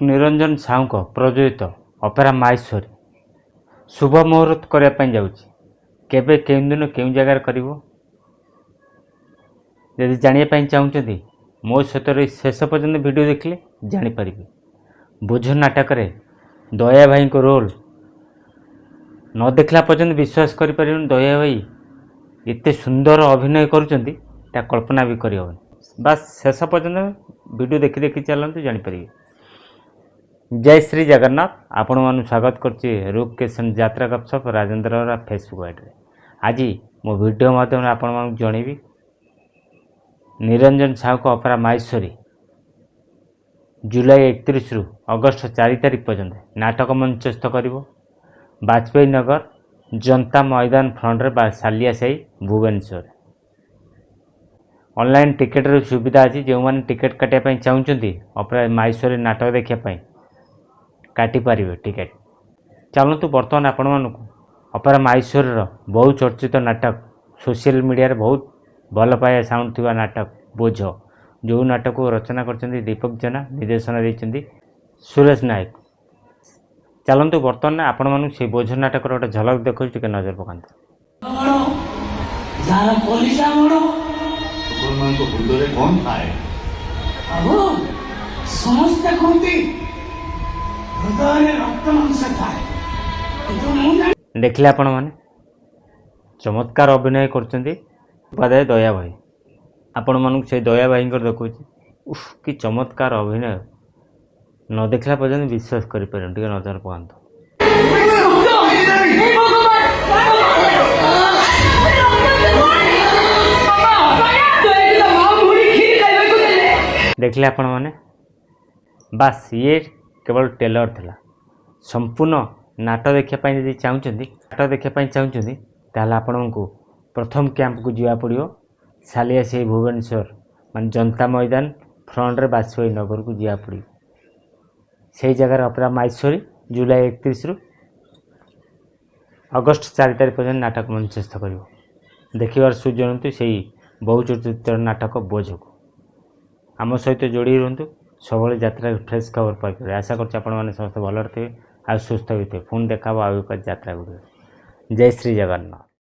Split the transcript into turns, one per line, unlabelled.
ନିରଞ୍ଜନ ସାହୁଙ୍କ ପ୍ରଯୋଜିତ ଅପେରା ମାହେଶ୍ୱରୀ ଶୁଭ ମୁହୂର୍ତ୍ତ କରିବା ପାଇଁ ଯାଉଛି। କେବେ, କେଉଁ ଦିନ, କେଉଁ ଜାଗାରେ କରିବ, ଯଦି ଜାଣିବା ପାଇଁ ଚାହୁଁଛନ୍ତି, ମୋ ସହିତ ରହି ଶେଷ ପର୍ଯ୍ୟନ୍ତ ଭିଡ଼ିଓ ଦେଖିଲେ ଜାଣିପାରିବେ। ବୋଝ ନାଟକରେ ଦୟା ଭାଇଙ୍କ ରୋଲ୍ ନ ଦେଖିଲା ପର୍ଯ୍ୟନ୍ତ ବିଶ୍ୱାସ କରିପାରିବେନି, ଦୟା ଭାଇ ଏତେ ସୁନ୍ଦର ଅଭିନୟ କରୁଛନ୍ତି, ତା କଳ୍ପନା ବି କରିହେବନି। ବାସ୍, ଶେଷ ପର୍ଯ୍ୟନ୍ତ ଭିଡ଼ିଓ ଦେଖି ଦେଖି ଚାଲନ୍ତୁ, ଜାଣିପାରିବେ। ଜୟ ଶ୍ରୀ ଜଗନ୍ନାଥ। ଆପଣମାନଙ୍କୁ ସ୍ୱାଗତ କରୁଛି ରୁକ୍ କିଶନ ଯାତ୍ରା ଗପସପ ରାଜେନ୍ଦ୍ର ଫେସବୁକ୍ ଆଇଡ଼ିରେ। ଆଜି ମୋ ଭିଡ଼ିଓ ମାଧ୍ୟମରେ ଆପଣମାନଙ୍କୁ ଜଣେଇବି, ନିରଞ୍ଜନ ସାହୁଙ୍କ ଅପେରା ମାହେଶ୍ୱରୀ ଜୁଲାଇ 31ରୁ ଅଗଷ୍ଟ 4 ତାରିଖ ପର୍ଯ୍ୟନ୍ତ ନାଟକ ମଞ୍ଚସ୍ଥ କରିବ ବାଜପେୟୀ ନଗର, ଜନତା ମଇଦାନ ଫ୍ରଣ୍ଟରେ ବା ସାଲିଆ ସାହି, ଭୁବନେଶ୍ୱର। ଅନଲାଇନ୍ ଟିକେଟ୍ର ସୁବିଧା ଅଛି। ଯେଉଁମାନେ ଟିକେଟ୍ କାଟିବା ପାଇଁ ଚାହୁଁଛନ୍ତି, ଅପେରା ମାହେଶ୍ୱରୀ ନାଟକ ଦେଖିବା ପାଇଁ, କାଟିପାରିବେ ଟିକେଟ୍। ଚାଲନ୍ତୁ, ବର୍ତ୍ତମାନ ଆପଣମାନଙ୍କୁ ଅପେରା ମାହେଶ୍ୱରୀର ବହୁ ଚର୍ଚ୍ଚିତ ନାଟକ, ସୋସିଆଲ ମିଡ଼ିଆରେ ବହୁତ ଭଲ ପାଇବା ସାଉଣ୍ଡ ଥିବା ନାଟକ ବୋଝ, ଯେଉଁ ନାଟକକୁ ରଚନା କରିଛନ୍ତି ଦୀପକ ଜେନା, ନିର୍ଦ୍ଦେଶନା ଦେଇଛନ୍ତି ସୁରେଶ ନାୟକ। ଚାଲନ୍ତୁ, ବର୍ତ୍ତମାନ ଆପଣମାନଙ୍କୁ ସେଇ ବୋଝ ନାଟକର ଗୋଟେ ଝଲକ ଦେଖାଉଛି, ଟିକେ ନଜର ପକାନ୍ତୁ।
ବଡ଼ ଯାହାର କଲିଜା ବଡ଼।
ମୁସଲମାନଙ୍କ ହୃଦୟରେ କଣ ଥାଏ?
ବାବୁ, ସମସ୍ତେ କୁହନ୍ତି ହୃଦୟରେ ରକ୍ତ ମାଂସ ଥାଏ, କିନ୍ତୁ ମୁଁ ଜାଣି
ଦେଖିଲେ ଆପଣମାନେ, ଚମତ୍କାର ଅଭିନୟ କରୁଛନ୍ତି ଉପାଧ୍ୟାୟ ଦୟା ଭାଇ। ଆପଣମାନଙ୍କୁ ସେଇ ଦୟା ଭାଇଙ୍କର ଦେଖାଉଛି। ଉଫ୍, କି ଚମତ୍କାର ଅଭିନୟ! ନ ଦେଖିଲା ପର୍ଯ୍ୟନ୍ତ ବିଶ୍ୱାସ କରିପାରିବେନି। ଟିକେ ନଜର ପକାନ୍ତୁ।
ହେ ଭଗବାନ! ମା ଭଉଣୀ କ୍ଷୀରି ଖାଇବାକୁ ଦେଲେ।
ଦେଖିଲେ ଆପଣମାନେ, ବାସ୍, ଇଏ କେବଳ ଟ୍ରେଲର ଥିଲା। ସମ୍ପୂର୍ଣ୍ଣ ନାଟ ଦେଖିବା ପାଇଁ ଯଦି ଚାହୁଁଛନ୍ତି, ନାଟକ ଦେଖିବା ପାଇଁ ଚାହୁଁଛନ୍ତି, ତାହେଲେ ଆପଣଙ୍କୁ ପ୍ରଥମ କ୍ୟାମ୍ପକୁ ଯିବାକୁ ପଡ଼ିବ। ସାଲିଆ ସାହି, ଭୁବନେଶ୍ୱର, ମାନେ ଜନତା ମଇଦାନ ଫ୍ରଣ୍ଟରେ ବାଜପେୟୀ ନଗରକୁ ଯିବାକୁ ପଡ଼ିବ। ସେଇ ଜାଗାରେ ଅପେରା ମାହେଶ୍ୱରୀ ଜୁଲାଇ 31ରୁ ଅଗଷ୍ଟ 4 ତାରିଖ ପର୍ଯ୍ୟନ୍ତ ନାଟକ ମଞ୍ଚସ୍ଥ କରିବ। ଦେଖିବାର ସୁଯୋଗ ନିଅନ୍ତୁ ସେଇ ବହୁଚର୍ଚ୍ଚିତ ନାଟକ ବୋଝକୁ। ଆମ ସହିତ ଯୋଡ଼ି ରୁହନ୍ତୁ, ସବୁବେଳେ ଯାତ୍ରାର ଫ୍ରେଶ୍ ଖବର ପାଇପାରିବେ। ଆଶା କରୁଛି ଆପଣମାନେ ସମସ୍ତେ ଭଲରେ ଥିବେ ଆଉ ସୁସ୍ଥ ବି ଥିବେ। ପୁଣି ଦେଖା ହେବ ଆଉ ଏକ ଯାତ୍ରା ଗୁଡ଼ିକ। ଜୟ ଶ୍ରୀ ଜଗନ୍ନାଥ।